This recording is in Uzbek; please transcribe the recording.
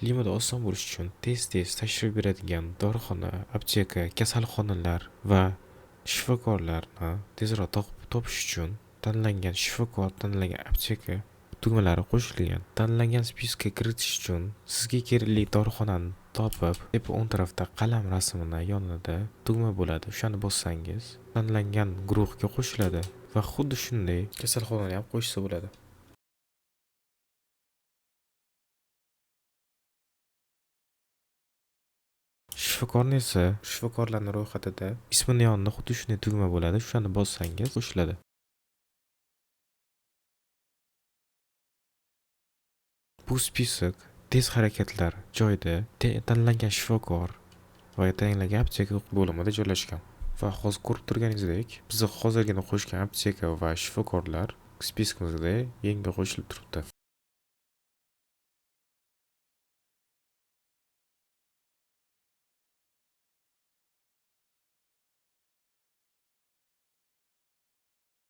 Limada oson bo'lishi uchun tez-tez tashrif beradigan dorixona, apteka, kasalxonalar va shifokorlarni tezroq topish uchun tanlangan shifokor, tanlangan apteka tugmalari qo'shilgan. Tanlangan список ka kiritish uchun sizga kerakli dorixonani topib, tepa o'ng tarafda qalam rasmini yonida tugma bo'ladi. O'shani bossangiz, tanlangan guruhga qo'shiladi va xuddi shunday kasalxonani ham qo'shsa bo'ladi. Shifokorni esa shifokorlarning ro'yxatida ismini yonida xuddi shunday tugma bo'ladi. O'shani bossangiz qo'shiladi. Bu список tez harakatlar joyida tanlangan shifokor va tanlangan apteka bo'limida joylashgan. Va hozir ko'rib turganingizdek, biz hozirgina qo'shgan apteka va shifokorlar список imizda yangi qo'shilib turibdi.